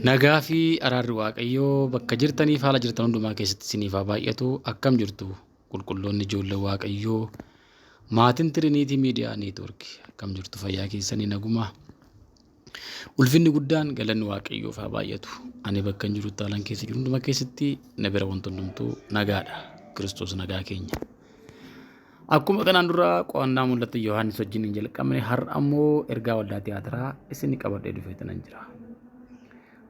Nagaa fi araarri Waaqayyoo bakka jirtaniif haala jirtan hundumaa keessatti isiniif haa baay'atu. Akkam jirtu qulqulloonni ijoollee Waaqayyoo maatiin Tiriiniitii Miidiyaa Neetwoorkii akkam jirtu fayyaa keessanii nagumaa. Ulfinni guddaan galanni Waaqayyoof haa baay'atu. Ani bakka hin jirutti haalan keessa jiru hundumaa keessatti na bira wanti hundumtuu nagaadha. Kiristoos nagaa keenya. Akkuma kanaan dura qo'annaa mul'ata Yohaannis wajjin hin jalqabne har'a ammoo ergaa waldaa tiyaatiraa isin qabadhee dhufeetan jira.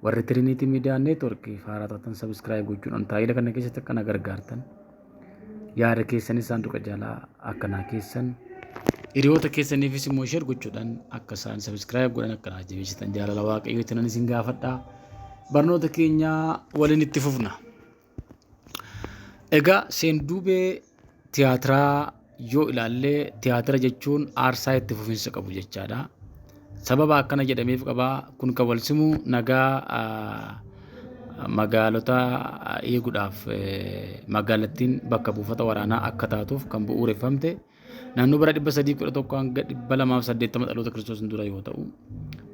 Warri Tiriiniitii Miidiyaa Neetwoorkii haaraa taatan sabiskiraayib gochuudhaan tajaajila kana keessatti akka na gargaartan yaada keessanis saanduqa jalaa akka naa keessan hiriyoota keessaniifis immoo sheer gochuudhaan akka isaan sabiskiraayib godhan akka naa jabeessitan jaalala waaqayyootti nan isin gaafadha. Barnoota keenya waliin itti fufna. Egaa seenduubee tiyaatiraa yoo ilaalle tiyaatira jechuun aarsaa itti fufinsa qabu jechaadha. Sababa akkana jedhameef qaba kun kan wal simu nagaa magaalota eeguudhaaf magaalattiin bakka buufata waraanaa akka taatuuf kan bu'uureffamte naannoo bara 311 hanga 280 dhaloota Kiristoos dura yoo ta'u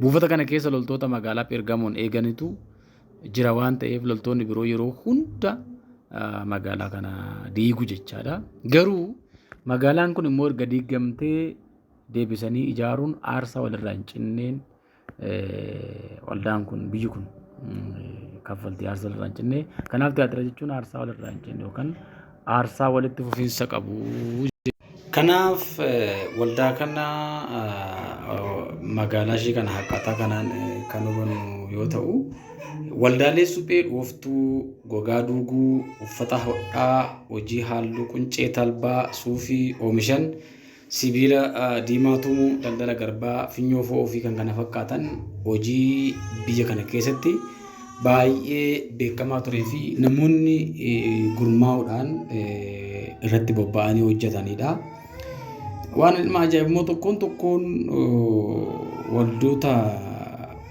buufata kana keessa loltoota magaalaa Pheergamoon eeganitu jira waan ta'eef loltoonni biroo yeroo hunda magaalaa kana diigu jechaadha. Garuu magaalaan kun immoo erga diigamtee deebisanii ijaaruun aarsaa walirraa hin cinneen waldaan kun biyyi kun kaffaltii aarsaa walirraa hin cinne. Kanaaf tiyaatira jechuun aarsaa walirraa hin cinne yookaan aarsaa walitti fufiinsa qabu. Kanaaf waldaa kana magaalaa ishee kana akkaataa kanaan kan hubannu yoo ta'u, waldaalee suphee dhooftuu, gogaa duuguu, uffata hodhaa, hojii halluu quncee talbaa, suufii oomishan, sibiila diimaa tumuu, daldala garbaa, funyoo fo'uu fi kan kana fakkaatan hojii biyya kana keessatti baay'ee beekamaa turee fi namoonni gurmaa'uudhaan irratti bobba'anii hojjetanidha. Waan ilma ajaa'ibu immoo tokkoon tokkoon waldoota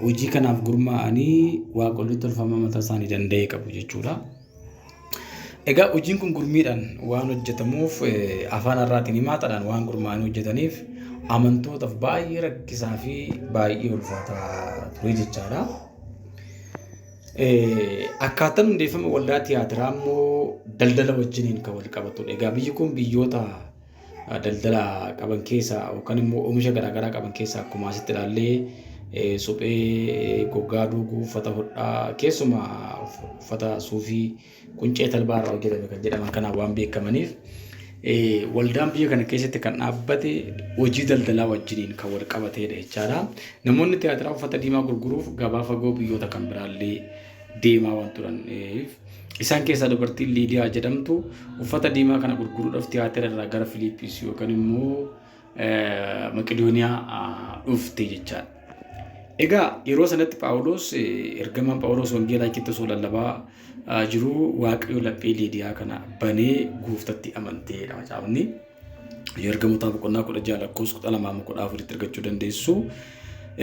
hojii kanaaf gurmaa'anii waaqolii tolfamaa mataa isaanii danda'e qabu jechuudha. Egaa hojiin kun gurmiidhaan waan hojjetamuuf afaan har'aatiin himaataadhaan waan gurmaa'anii hojjetaniif amantootaaf baay'ee rakkisaa fi baay'ee ulfaataa ture jechaadha. Akkaataan hundeeffama waldaa tiyaatiraa immoo daldala wajjiniin kan wal qabatudha. Egaa biyyi kun biyyoota daldala qaban keessaa yookaan immoo oomisha garaagaraa qaban keessaa akkuma asitti ilaallee suphee gogaa duuguu, uffata hodhaa keessumaa uffata suufii quncee talbaa irraa hojjetame kan jedhaman kanaan waan beekamaniif waldaan biyya kana keessatti kan dhaabbate hojii daldalaa wajjiniin kan wal qabateedha jechaadha. Namoonni tiyaatiraa uffata diimaa gurguruuf gabaa fagoo biyyoota kan biraallee deemaa waan turaniif isaan keessaa dubartiin Liidiyaa jedhamtu uffata diimaa kana gurguruudhaaf tiyaatira irraa gara Filiippiis yookaan immoo Maqedooniyaa dhufte jechaadha. Egaa yeroo sanatti Phaawulos ergamaan Phaawulos wangeelaa achitti osoo lallabaa jiru Waaqayyo laphee Liidiyaa kana banee gooftatti amanteedha macaafni. Ergamoota boqonnaa 16 lakkoofsa 12 14tti argachuu dandeessu.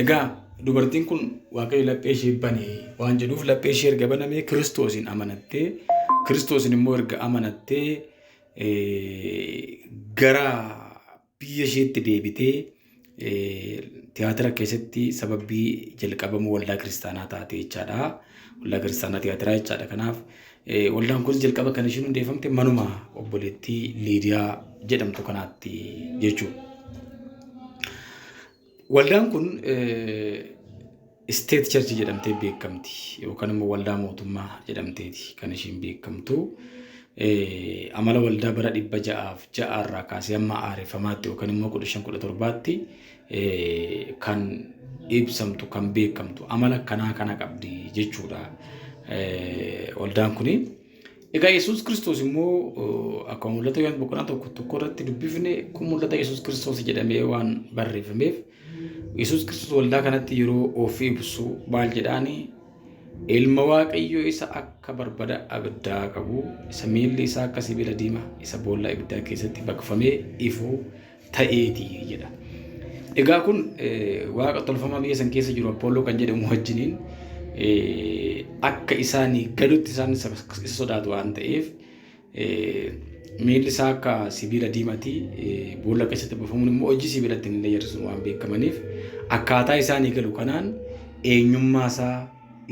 Egaa dubartiin kun Waaqayyo laphee ishee banee waan jedhuuf laphee ishee erga banamee Kiristoosiin amanattee Kiristoosiin immoo erga amanattee gara biyya isheetti deebitee Tiyaatira keessatti sababii jalqabamuu waldaa kiristaanaa taate jechaadha. Waldaa kiristaanaa tiyaatiraa jechaadha. Kanaaf waldaan kunis jalqaba kan ishiin hundeeffamte manuma obboleettii Liidiyaa jedhamtu kanaatti jechuudha. Waldaan kun State Church jedhamtee beekamti yookaan immoo waldaa mootummaa jedhamteeti kan ishiin beekamtu. Amala waldaa bara 606 irraa kaasee hamma haareffamaatti yookaan immoo 1517tti kan ibsamtu kan beekamtu amala kanaa kana qabdi jechuudha. Waldaan kuni. Egaa Yesuus Kiristoos immoo akkuma mul'ata Yohaannis boqonnaa tokko tokko irratti dubbifne kun mul'ata Yesuus Kiristoos jedhamee waan barreeffameef Yesuus Kiristoos waldaa kanatti yeroo of ibsu maal jedhaani? Ilma Waaqayyoo isa akka barbada abiddaa qabu, isa miilli isaa akka sibiila diimaa, isa boolla ibiddaa keessatti baqfamee ifu ta'eeti jedha. Egaa kun waaqa tolfamaa biyya san keessa jiru Appolloo kan jedhamu wajjiniin akka isaanii galutti isaan isa sodaatu waan ta'eef miilli isaa akka sibiila diimaati. Boolla keessatti buufamuun immoo hojii sibiilatti illee jarri sun waan beekamaniif akkaataa isaanii galu kanaan eenyummaa isaa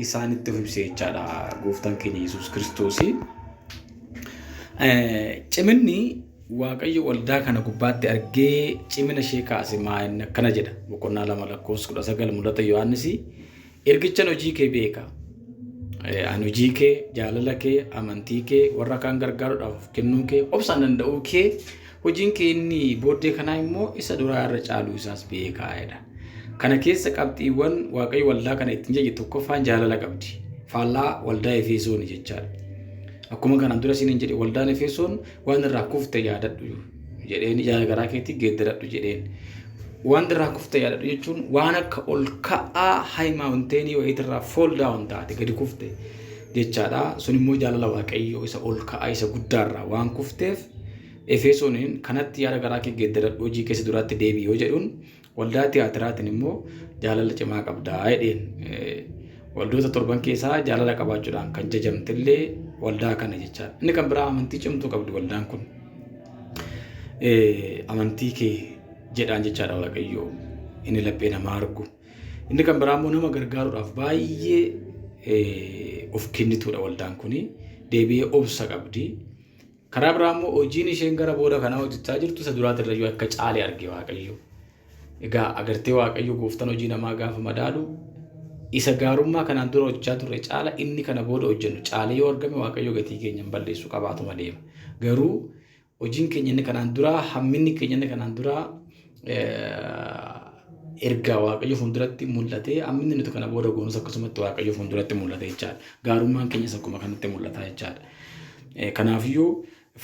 isaanitti of ibse jechaadha gooftaan keenya Yesuus Kiristoos. Ciminni Waaqayyo waldaa kana gubbaatti argee cimina ishee kaase maa inni akkana jedha boqonnaa 2 lakkoofsa 19 mul'ata Yohaannis ergichan hojii kee beeka. Ani hojii kee, jaalala kee, amantii kee, warra kaan gargaaruudhaaf of kennuu kee, obsaan danda'uu kee, hojiin kee inni booddee kanaa immoo isa duraa irra caaluu isaas beekaa jedha. Kana keessa qabxiiwwan Waaqayyo waldaa kana ittiin jaje tokkoffaan jaalala qabdi. Faallaa waldaa Efesooni jechaadha. Akkuma kanaan dura isiniin jedhe waldaan Efesoon waan irraa kufte yaadadhu jedheen yaada garaa keetii geeddaradhu jedheen. Waan irraa kufte yaadadhu jechuun waan akka ol ka'aa high mountain wayiitirraa fall down taate gadi kufte jechaadha. Sun immoo jaalala Waaqayyoo isa ol ka'aa isa guddaarraa waan kufteef Efesooniin kanatti yaada garaa kee geeddaradhu hojii keessa duraatti deebi'i yoo jedhuun waldaa tiyaatiraatiin immoo jaalala cimaa qabdaa jedheen. Waldoota torban keessaa jaalala qabaachuudhaan kan jajamtellee waldaa kana jechaadha. Inni kan biraa amantii cimtuu qabdi waldaan kun. Amantii kee jedhaan jechaadha Waaqayyo inni laphee namaa argu. Inni kan biraa immoo nama gargaaruudhaaf baay'ee of kennituudha waldaan kuni. Deebi'ee obsa qabdi. Karaa biraa immoo hojiin isheen gara booda kanaa hojjechaa jirtu isa duraatirrayyuu akka caale arge Waaqayyo. Egaa agartee Waaqayyo gooftaan hojii namaa gaafa madaalu isa gaarummaa kanaan dura hojjechaa turre caala inni kana booda hojjennu caalee yoo argame Waaqayyo gatii keenya hin balleessu qabaatuma deema. Garuu hojiin keenya inni kanaan duraa hamminni keenya inni kanaan duraa ergaa Waaqayyo fuulduratti mul'atee hamminni nuti kana booda goonus akkasumatti Waaqayyo fuulduratti mul'ata jechaadha. Gaarummaan keenyas akkuma kanatti mul'ata jechaadha. Kanaafiyyuu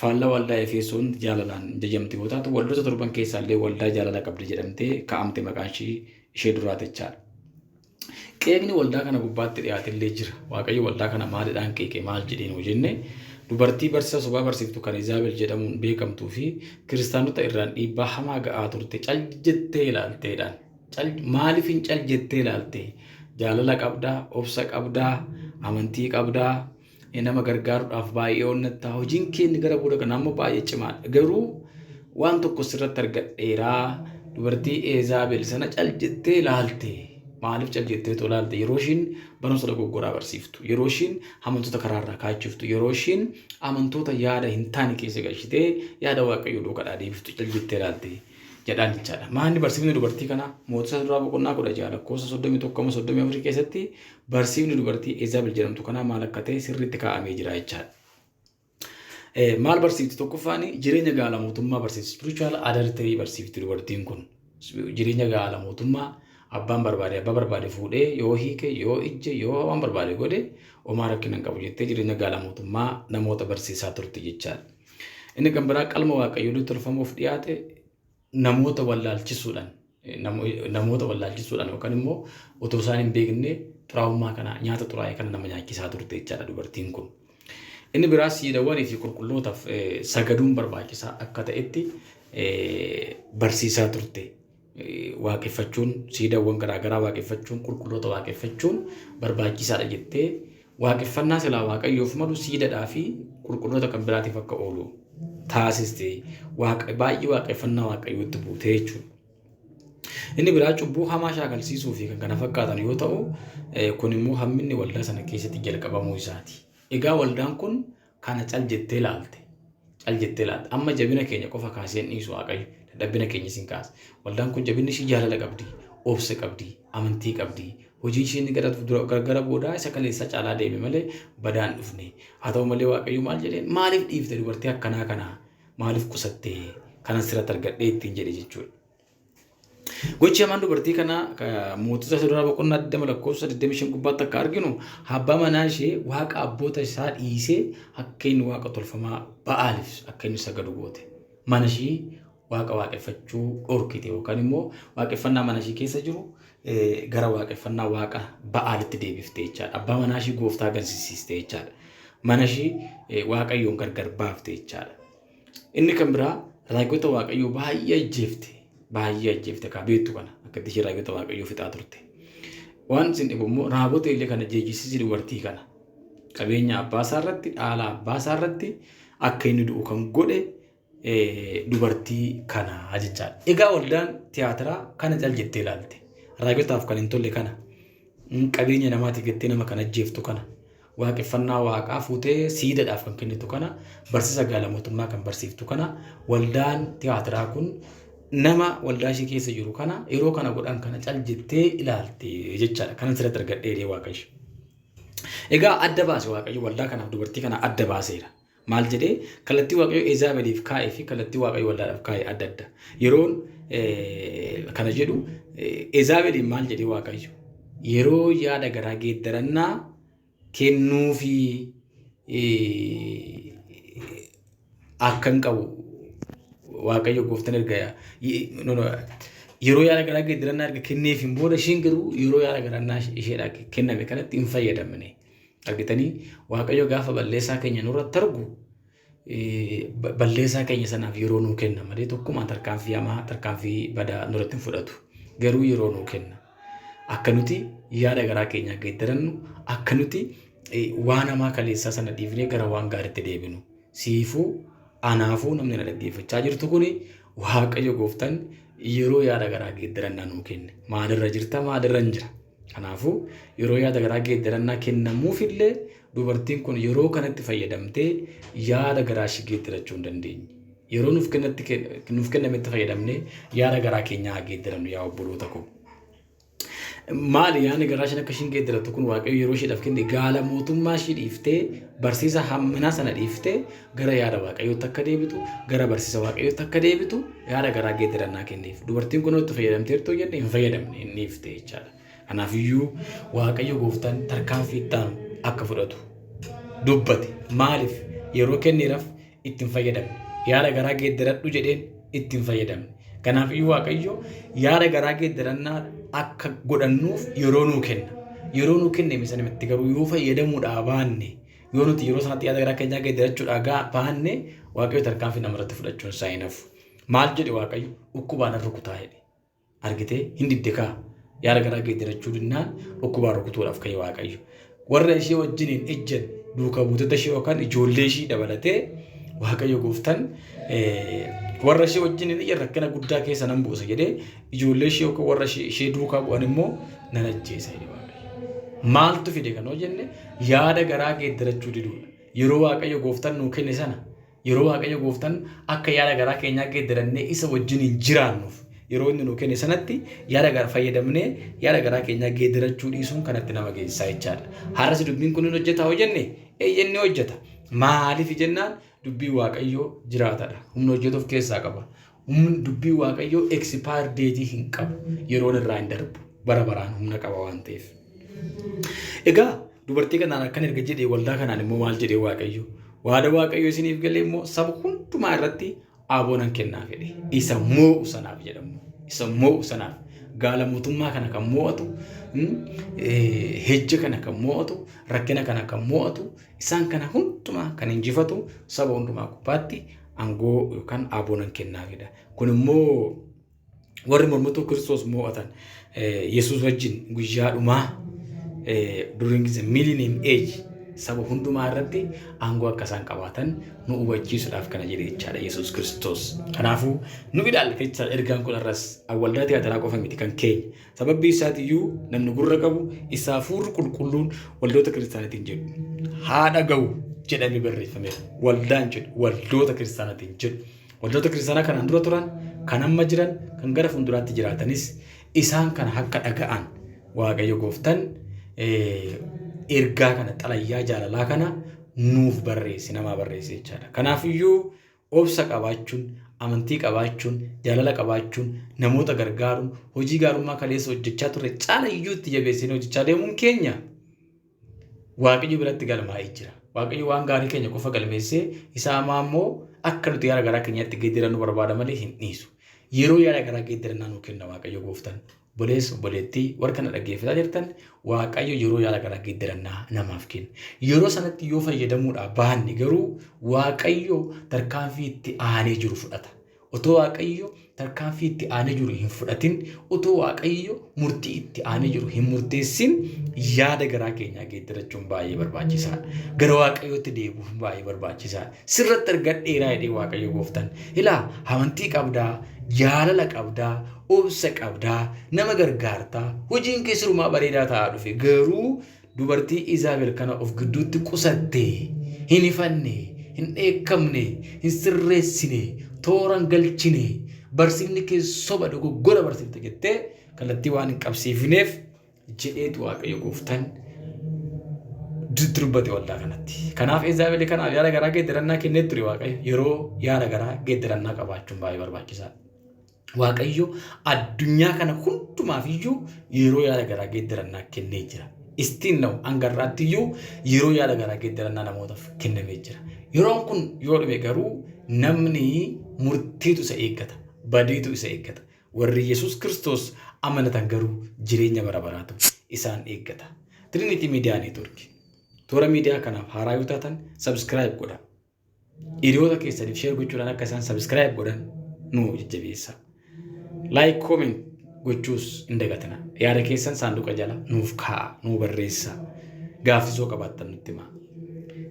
faallaa waldaa Efesoon jaalalaan jajamte yoo taatu waldoota torban keessaa illee waldaa jaalala qabdi jedhamtee ka'amte maqaan ishee ishee duraati jechaadha. Qeeqni waldaa kana gubbaatti dhiyaate illee jira. Waaqayyo waldaa kana maalidhaan qeeqe maal jedheen yoo jenne dubartii barsiisa sobaa barsiiftu kan Izaabel jedhamuun beekamtuu fi kiristaanota irraan dhiibbaa hamaa ga'aa turte cal jettee ilaalteedhaan. Maaliif hin cal jettee ilaalte? Jaalala qabdaa, obsa qabdaa, amantii qabdaa, nama gargaaruudhaaf baay'ee onnattaa. Hojiin keenya gara booda kanaa immoo baay'ee cimaadha. Garuu waan tokko sirratti argadheeraa dubartii Eezaabel sana cal jettee ilaalte. Maaliif cal jettee ilaalte? Yeroo ishiin barumsa dogoggoraa barsiiftu, yeroo ishiin amantoota karaarraa kaachiftu, yeroo ishiin amantoota yaada hin taane keessa galchitee yaada Waaqayyoo duukaa deebiftu cal jettee ilaalte jedhaan jechaadha. Maalni barsiifni dubartii kanaa mootota duraa boqonnaa 16 lakkoofsa 31-34 keessatti barsiifni dubartii Eezaabel jedhamtu kanaa maal akka ta'e sirriitti kaa'amee jira jechaadha. Maal barsiifti? Tokkoffaan jireenya gaala mootummaa barsiifti. Spiritual adultery barsiifti dubartiin kun. Jireenya gaala mootummaa abbaan barbaade abbaa barbaade fuudhee yoo hiike yoo ijje yoo waan barbaade godhe homaa rakkina hin qabu jettee jireenya gaala mootummaa namoota barsiisaa turte jechaadha. Inni kan biraa qalma waaqayyoolii tolfamuuf dhiyaate namoota wallaalchisuudhaan yookaan immoo otoo isaan hin beekne xuraa'ummaa kana nyaata xuraa'e kana nama nyaachisaa turte jechaadha dubartiin kun. Inni biraa siidawwanii fi qulqullootaaf sagaduun barbaachisaa akka ta'etti barsiisaa turte. Waaqeffachuun siidawwan garaagaraa waaqeffachuun qulqulloota waaqeffachuun barbaachisaadha jettee waaqeffannaa silaa waaqayyoof malu siidadhaa fi qulqulloota kan biraatiif akka oolu taasiste baay'ee waaqeffannaa waaqayyootti buutee jechuudha. Inni biraa cubbuu hamaa shaakalsiisuu fi kan kana fakkaatan yoo ta'u, kun immoo hamminni waldaa sana keessatti jalqabamuu isaati. Egaa waldaan kun kana cal jettee ilaalte. Cal jettee ilaalte. Amma jabina keenya qofa kaasee hin dhiisu Waaqayyo. Dadhabbina keenya sin kaasa. Waldaan kun jabinni ishii jaalala qabdi, obsa qabdi, amantii qabdi. Hojiin ishii inni gara boodaa isa kaleessaa caalaa deeme malee badaan dhufne. Haa ta'u malee Waaqayyo maal jedheen? Maaliif dhiifte dubartii akkanaa kana? Maaliif qusatte? Kanan sirratti argadhee ittiin jedhe jechuudha. Gochi hamaan dubartii kanaa mootota isa duraa boqonnaa 20 lakkoofsa 25 gubbaatti akka arginu abbaa manaa ishee waaqa abboota isaa dhiisee akka inni waaqa tolfamaa Ba'aaliif akka inni sagadu goote. Mana ishii waaqa waaqeffachuu dhorkite yookaan immoo waaqeffannaa mana ishii keessa jiru gara waaqeffannaa waaqa Ba'aalitti deebifte jechaadha. Abbaa manaa ishii gooftaa gansisiiste jechaadha. Mana ishii waaqayyoon gargar baafte jechaadha. Inni kan biraa raajota Waaqayyoo baay'ee ajjeefte. Baay'ee ajjeefte kaa beektu kana akka itti ishee raajota Waaqayyoo fixaa turte. Waan isin dhibu immoo raabota illee kana jeejjisiisi dubartii kana. Qabeenya abbaa isaa irratti dhaala abbaa isaa irratti akka inni du'u kan godhe dubartii kana jechaadha. Egaa waldaan tiyaatiraa kana cal jettee ilaalte. Raajotaaf kan hin tolle kana. Qabeenya namaatiif jettee nama kan ajjeeftu kana. Waaqeffannaa waaqaa fuutee siidadhaaf kan kennitu kana, barsiisa gaala mootummaa kan barsiiftu kana, waldaan tiyaatiraa kun nama waldaa ishee keessa jiru kana yeroo kana godhan kana cal jettee ilaalte jechaadha. Kanan sirratti argadhee jedhee Waaqayyo. Egaa adda baase Waaqayyo waldaa kanaaf dubartii kana adda baaseera. Maal jedhee? Kallattii Waaqayyo Eezaabeliif kaa'ee fi kallattii Waaqayyo waldaadhaaf kaa'e adda adda. Yeroon kana jedhu Eezaabeliin maal jedhee Waaqayyo? Yeroo yaada garaa geeddarannaa kennuufii akka hin qabu Waaqayyo gooftaan erga yeroo yaada garaa geeddarannaa erga kenneefiin booda isheen garuu yeroo yaada garannaa isheedhaa kenname kanatti hin fayyadamne. Argitanii, Waaqayyo gaafa balleessaa keenya nurratti argu balleessaa keenya sanaaf yeroo nuu kenna malee tokkumaan tarkaanfii hamaa tarkaanfii badaa nurratti hin fudhatu. Garuu yeroo nuu kenna. Akka nuti yaada garaa keenyaa geeddarannu, akka nuti waan hamaa kaleessaa sana dhiifnee gara waan gaariitti deebinu. Siifuu anaafuu namni na dhaggeeffachaa jirtu kuni Waaqayyo gooftaan yeroo yaada garaa geeddarannaa nuu kenne. Maalirra jirta maalirra hin jira. Kanaafuu yeroo yaada garaa geeddarannaa kennamuufillee dubartiin kun yeroo kanatti fayyadamtee yaada garaa ishii geeddarachuu hin dandeenye. Yeroo nuuf kennatti nuuf kennametti fayyadamnee yaada garaa keenyaa haa geeddarannu yaa obboloota koo. Maali yaadni garaa isheen akka isheen geeddarattu kun Waaqayyo yeroo isheedhaaf kenne gaala mootummaa ishii dhiiftee barsiisa hamminaa sana dhiiftee gara yaada Waaqayyootti akka deebitu gara barsiisa Waaqayyootti akka deebitu yaada garaa geeddarannaa kenneef. Dubartiin kun itti fayyadamteertuu jenne hin fayyadamne hin dhiifte jechaadha. Kanaafiyyuu Waaqayyo gooftaan tarkaanfii itti aanu akka fudhatu dubbate. Maaliif yeroo kenneeraaf itti hin fayyadamne. Yaada garaa geeddaradhu jedheen itti hin fayyadamne. Kanaaf iyyuu Waaqayyo yaada garaa geeddarannaa akka godhannuuf yeroo nuu kenna. Yeroo nuu kenname sanatti garuu yoo fayyadamuudhaa baanne, yoo nuti yeroo sanatti yaada garaa keenyaa geeddarachuudhaa baanne, Waaqayyo tarkaanfii namarratti fudhachuun isaa hin hafu. Maal jedhe Waaqayyo? Dhukkubaan rukutaa jedhe. Argitee hin didde kaa. Yaada garaa geeddarachuu dinnaan dhukkubaan rukutuudhaaf ka'e Waaqayyo. Warra ishee wajjiniin ejjan duuka buutota ishee yookaan ijoollee ishii dabalatee Waaqayyo gooftaan warra ishee wajjiniin ejjan rakkina guddaa keessa nan buusa jedhee ijoollee ishee yookaan warra ishee duukaa bu'an immoo nan ajjeesa jedhe Waaqayyo. Maaltu fide kan hoo jenne yaada garaa geeddarachuu diduudha. Yeroo Waaqayyo gooftaan nuu kenne sana, yeroo Waaqayyo gooftaan akka yaada garaa keenyaa geeddarannee isa wajjiniin jiraannuuf yeroo inni nuu kenne sanatti yaada gara fayyadamnee yaada garaa keenyaa geeddarachuu dhiisuun kanatti nama geessisaa jechaadha. Har'as dubbiin kun hin hojjetaa hoo jenne? Eeyyee, inni hojjeta. Maaliif jennaan dubbiin Waaqayyoo jiraatadha. Humna hojjetu of keessaa qaba. Humni dubbii Waaqayyoo expire date hin qabu. Yeroon irraa hin darbu. Bara baraan humna qaba waan ta'eef. Egaa dubartii kanaan akkan erga jedhee waldaa kanaan immoo maal jedhee Waaqayyo? Waada Waaqayyo isiniif galee immoo saba hundumaa irratti aboo nan kennaa fedhe. Isa moo'u sanaaf jedhamu. Isa moo'u sanaaf. Gaala mootummaa kana kan moo'atu, hejja kana kan moo'atu, rakkina kana kan moo'atu, isaan kana hundumaa kan injifatu saba hundumaa gubbaatti aangoo yookaan aboo nan kennaa fedha. Kun immoo warri mormituu Kiristoos moo'atan Yesuus wajjin guyyaa dhumaa during the millennium age Saba hundumaa irratti aangoo akka isaan qabaatan nu hubachiisuudhaaf kana jedhe jechaadha Yesuus Kiristoos. Kanaafuu nu ilaallata jechaadha ergaan kun har'as waldaa tiyaatiraa qofa miti kan keenya. Sababbii isaatiyyuu namni gurra qabu isa hafuurri qulqulluun waldoota kiristaanaatiin jedhu haa dhaga'u jedhamee barreeffameera. Waldaan jedhu waldoota kiristaanaatiin jedhu. Waldoota kiristaanaa kanaan dura turan, kan amma jiran, kan gara fuulduraatti jiraatanis isaan kana akka dhaga'an Waaqayyo gooftaan ergaa kana xalayyaa jaalalaa kana nuuf barreesse namaa barreesse jechaadha. Kanaafiyyuu obsa qabaachuun, amantii qabaachuun, jaalala qabaachuun, namoota gargaaruun, hojii gaarummaa kaleessa hojjechaa turre caalayyuu itti jabeessinee hojjechaa deemuun keenya Waaqayyo biratti galmaa'ee jira. Waaqayyo waan gaarii keenya qofa galmeessee isa hamaa immoo akka nuti yaada garaa keenyaatti geeddarannu barbaada malee hin dhiisu. Yeroo yaada garaa geeddarannaa nuu kenna Waaqayyo gooftaan. Obboleessa, obboleettii, warra kana dhaggeeffataa jirtan Waaqayyo yeroo yaada garaa geeddarannaa namaaf kenna. Yeroo sanatti yoo fayyadamuudhaa baanne garuu Waaqayyo tarkaanfii itti aanee jiru fudhata. Otoo Waaqayyo tarkaanfii itti aanee jiru hin fudhatin, otoo Waaqayyo murtii itti aanee jiru hin murteessin yaada garaa keenyaa geeddarachuun baay'ee barbaachisaadha. Gara Waaqayyootti deebi'uun baay'ee barbaachisaadha. Sirratti argadheeraa jedhee Waaqayyo gooftaan. Ilaa amantii qabdaa, jaalala qabdaa, obsa qabdaa, nama gargaartaa, hojiin kee sirumaa bareedaa ta'aa dhufe garuu dubartii Izaabel kana of gidduutti qusatte, hin ifanne, hin dheekkamne, hin sirreessine, toora hin galchine, barsiifni kee soba dogoggora barsiifte jettee kallattii waan hin qabsiifneef jedheetu Waaqayyo gooftaan dubbate waldaa kanatti. Kanaaf Izaabel kanaaf yaada garaa geeddarannaa kennee ture Waaqayyo yeroo yaada garaa geeddarannaa qabaachuun baay'ee barbaachisaadha. Waaqayyo addunyaa kana hundumaaf iyyuu yeroo yaada garaa geeddarannaa kennee jira. Istiin na'u hanga har'aatti iyyuu yeroo yaada garaa geeddarannaa namootaaf kennamee jira. Yeroon kun yoo dhume garuu namni murtiitu isa eeggata, badiitu isa eeggata. Warri Yesuus Kiristoos amanatan garuu jireenya bara baraatu isaan eeggata. Trinity Media Network. Toora miidiyaa kanaaf haaraa yoo taatan subscribe godhaa. Hiriyoota keessaniif share gochuudhaan akka isaan subscribe godhan nu jajjabeessa. Like, comment gochuus hin dagatina. Yaada keessan saanduqa jala nuuf kaa'a, nuu barreessa. Gaaffisoo qabaattan nutti himaa.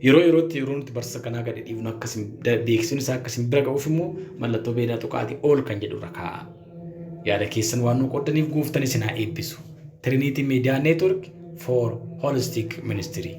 Yeroo yerootti yeroo nuti barsiisa kanaa gadi dhiifnu akkasin beeksisni isaa akkasin bira ga'uuf immoo mallattoo beelaa tuqaatii ol kan jedhu irra kaa'a. Yaada keessan waan nu qooddaniif gooftan isin haa eebbisu. Trinity Media Network for Holistic Ministry.